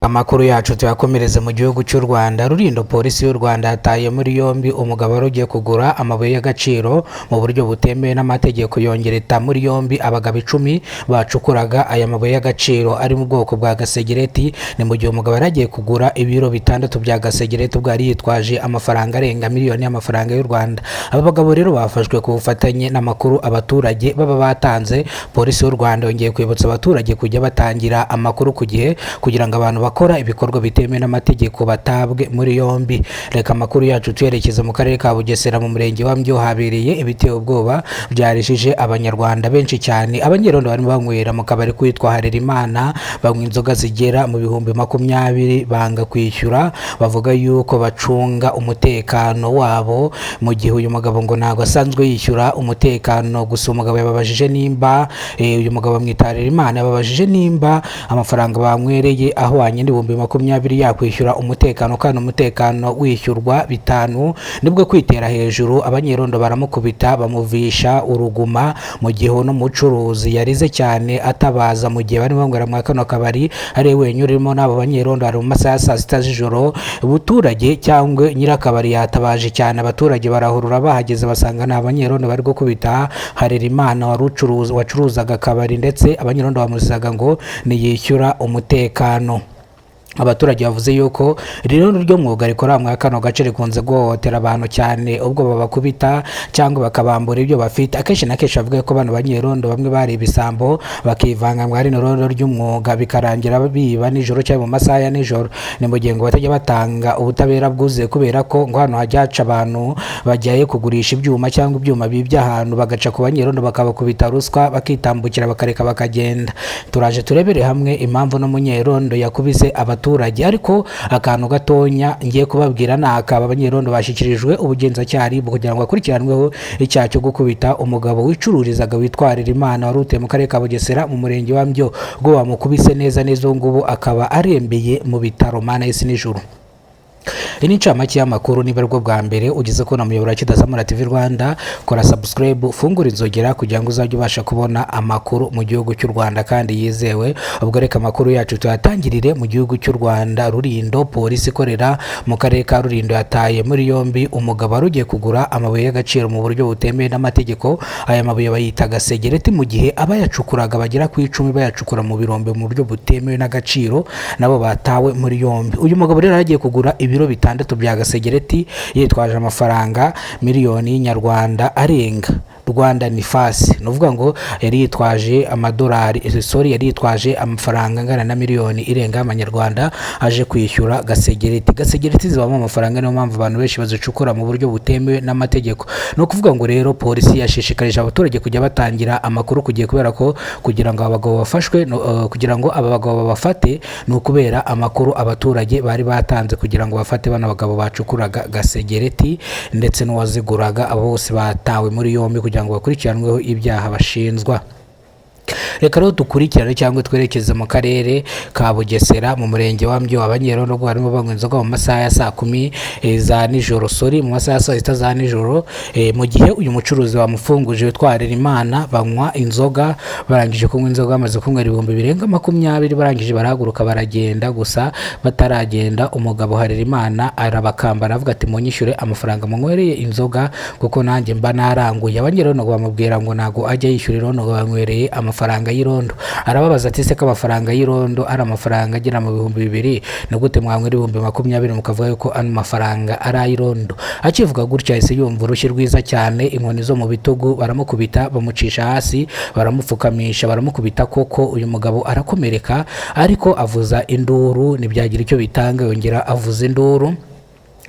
Amakuru yacu tuyakomereze mu gihugu cy'u Rwanda. Rulindo, polisi y'u Rwanda yataye muri yombi umugabo wari ugiye kugura amabuye y'agaciro mu buryo butemewe n'amategeko, yongera ita muri yombi abagabo 10 bacukuraga aya mabuye y'agaciro ari mu bwoko bwa gasegereti. Ni mu gihe umugabo yari agiye kugura ibiro 6 bya gasegereti, ubwo yari yitwaje amafaranga arenga miliyoni y'amafaranga y'u Rwanda. Aba bagabo rero bafashwe ku bufatanye n'amakuru abaturage baba batanze. Polisi y'u Rwanda yongeye kwibutsa abaturage kujya batangira amakuru ku gihe kugira ngo abantu bakora ibikorwa bitemewe n'amategeko batabwe muri yombi. Reka amakuru yacu tuyerekeza mu karere ka Bugesera, mu murenge wa Mbyo habereye ibiteye ubwoba byarishije abanyarwanda benshi cyane. Abanyerondo barimo banywera mu kabari kwitwa Harerimana, banywa inzoga zigera mu 20,000, banga kwishyura, bavuga yuko bacunga umutekano wabo, mu gihe uyu mugabo ngo ntabwo asanzwe yishyura umutekano. Gusa umugabo yababajije nimba uyu mugabo bamwita Harerimana, yababajije nimba amafaranga banywereye ahwanye n'20,000 yakwishyura umutekano, kandi umutekano wishyurwa 5. Nibwo kwitera hejuru, abanyerondo baramukubita bamuvisha uruguma, mu gihe uno mucuruzi yarize cyane atabaza mu gihe barimo banywera muri kano kabari ari wenyine urimo n'abo banyerondo. Hari mu masaha ya saa 6 z'ijoro. Ubuturage cyangwa nyirakabari yatabaje cyane, abaturage barahurura, bahageze basanga ni abanyerondo bari gukubita Harerimana wari ucuruza, wacuruzaga akabari, ndetse abanyerondo bamuzizaga ngo niyishyura umutekano. Abaturage bavuze yuko rero ryo mwuga rikora muri kano gace rikunze guhohotera abantu cyane, ubwo babakubita cyangwa bakabambura ibyo bafite. Akenshi na kenshi bavuga ko bano banyerondo bamwe bari ibisambo, bakivanga muri rino rondo ry'umwuga, bikarangira biba nijoro cyangwa mu masaha ya nijoro. Ni mu gihe ngo batajya batanga ubutabera bwuzuye, kubera ko ngo hano hajya haca abantu bajyaye kugurisha ibyuma cyangwa ibyuma bibye ahantu, bagaca ku banyerondo bakabakubita ruswa, bakitambukira, bakareka bakagenda. Turaje turebere hamwe impamvu n'umunyerondo yakubise abaturage, ariko akantu gatonya ngiye kubabwira ni aka: abanyerondo bashyikirijwe ubugenzacyaha RIB kugira ngo bakurikiranweho icyaha cyo gukubita umugabo wicururizaga witwarira Imana wari utuye mu karere ka Bugesera mu murenge wa Mbyo, ubwo bamukubise neza neza, ubu ngubu akaba arembeye mu bitaro. Mana y'isi n'ijuru! Iyi ni incamake y'amakuru. Niba aribwo bwa mbere ugeze kubona umuyoboro wa Kidazamura TV Rwanda, kora subscribe, ufungure inzogera kugira ngo uzajye ubasha kubona amakuru mu gihugu cy'u Rwanda kandi yizewe. Ubwo reka amakuru yacu tuyatangirire mu gihugu cy'u Rwanda. Rulindo, polisi ikorera mu karere ka Rulindo yataye muri yombi umugabo wari ugiye kugura amabuye y'agaciro mu buryo butemewe n'amategeko. Aya mabuye bayita gasegereti, mu gihe abayacukuraga bagera ku 10 bayacukura mu birombe mu buryo butemewe n'agaciro nabo batawe muri yombi. Uyu mugabo rero yari agiye kugura ibiro 6 bya gasegereti yitwaje amafaranga miliyoni y'inyarwanda arenga Rwanda ni fasi, ni ukuvuga ngo yari yitwaje amadolari, sorry, yari yitwaje amafaranga angana na miliyoni irenga y'amanyarwanda aje kwishyura gasegereti. Gasegereti zibamo amafaranga, niyo mpamvu abantu benshi bazicukura mu buryo butemewe n'amategeko. Ni ukuvuga ngo rero polisi yashishikarije abaturage kujya batangira amakuru ku gihe, kubera ko kugira ngo aba bagabo bafashwe no, kugira ngo aba bagabo babafate ni ukubera amakuru abaturage bari batanze kugira ngo bafate bano bagabo bacukuraga gasegereti ndetse n'uwaziguraga. Abo bose batawe muri yombi kugira ngo bakurikiranweho ibyaha bashinjwa. Reka rero dukurikirane cyangwa twerekeze mu karere ka Bugesera, mu murenge wa Mbyo. Abanyerondo barimo banywa inzoga mu masaha ya saa 10 za nijoro, sorry, mu masaha ya saa 6 za nijoro, mu gihe uyu mucuruzi bamufunguje witwa Harerimana. Banywa inzoga, barangije kunywa inzoga, bamaze kunywera 20,000 barangije, barahaguruka baragenda. Gusa bataragenda, umugabo Harerimana arabakamba, aravuga ati: "Munyishyure amafaranga munywereye inzoga kuko nanjye mba naranguye." Abanyerondo bamubwira ngo ntabwo ajya yishyura irondo, ngo banywereye amafaranga y'irondo. Arababaza ati: "Se ko amafaranga y'irondo ari amafaranga agera mu 2000, ni gute mwanywera 20,000 mukavuga yuko ano mafaranga ari ay'irondo?" Akivuga gutya, yahise yumva urushyi rwiza cyane, inkoni zo mu bitugu, baramukubita, bamucisha hasi, baramupfukamisha, baramukubita koko. Uyu mugabo arakomereka, ariko avuza induru ntibyagira icyo bitanga. Yongera avuza induru,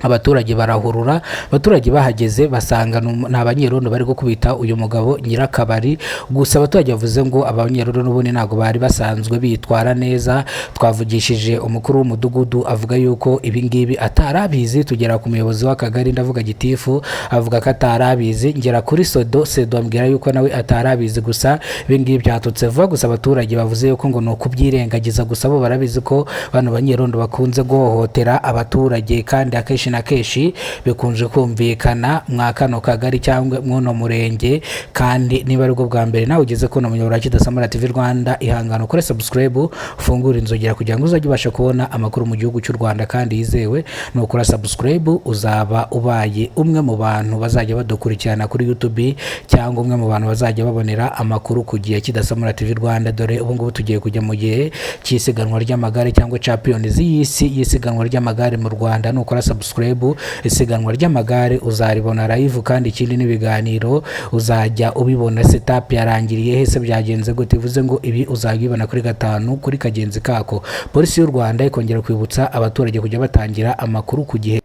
abaturage barahurura. Abaturage bahageze basanga ni abanyerondo bari gukubita uyu mugabo nyirakabari. Gusa abaturage bavuze ngo abanyerondo n'ubundi ntabwo bari basanzwe bitwara neza. Twavugishije umukuru w'umudugudu, avuga yuko ibi ngibi atari abizi. Tugera ku muyobozi w'akagari, ndavuga gitifu, avuga ko atari abizi. Ngera kuri sodo, sedo ambwira yuko nawe atari abizi. Gusa ibi ngibi byatutse vuba. Gusa abaturage bavuze yuko ngo ni ukubyirengagiza, gusa bo barabizi ko bano banyerondo bakunze guhohotera abaturage, kandi akenshi na kenshi bikunze kumvikana mwa kano kagari cyangwa mw'uno murenge. Kandi niba aribwo bwa mbere nawe ugeze kuno muyoboro wa Kidasamura TV Rwanda, ihangane ukore subscribe, ufungure inzogera kugira ngo uzajye ubasha kubona amakuru mu gihugu cy'u Rwanda kandi yizewe. Nukora subscribe uzaba ubaye umwe mu bantu bazajya badukurikirana kuri YouTube, cyangwa umwe mu bantu bazajya babonera amakuru ku gihe Kidasamura TV Rwanda. Dore ubu ngubu tugiye kujya mu gihe cy'isiganwa ry'amagare cyangwa Champions y'isi y'isiganwa ry'amagare mu Rwanda. Nukora subscribe, isiganwa ry'amagare uzaribona live, kandi ikindi n'ibiganiro uzajya ubibona. Setup yarangiriye he se? Byagenze gute? Bivuze ngo ibi uzajya ubibona kuri gatanu kuri kagenzi kako. Polisi y'u Rwanda ikongera kwibutsa abaturage kujya batangira amakuru ku gihe.